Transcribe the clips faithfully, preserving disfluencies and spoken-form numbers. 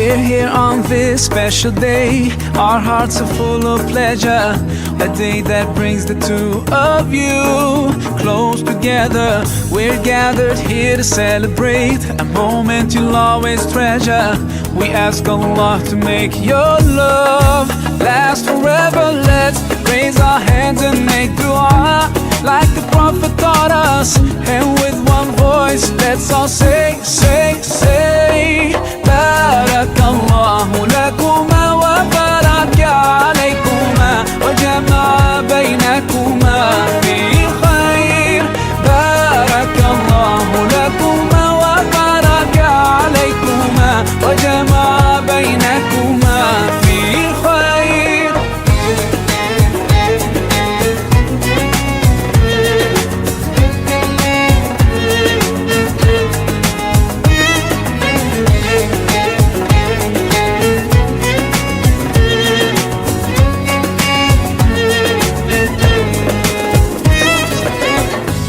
We're here on this special day. Our hearts are full of pleasure. A day that brings the two of you close together. We're gathered here to celebrate a moment you'll always treasure. We ask Allah to make your love last forever. Let's raise our hands and make dua like the Prophet taught us. And with one voice, let's all say, say, say, بارك الله لكما وبارك عليكما وجمع بينكما في خير. بارك الله لكما وبارك عليكما وجمع بينكما في خير.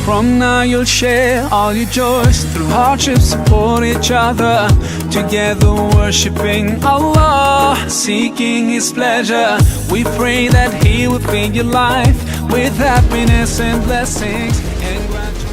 From now you'll share all your joys, through hardships support each other. Together worshipping Allah, seeking His pleasure. We pray that He will fill your life with happiness and blessings and gratitude.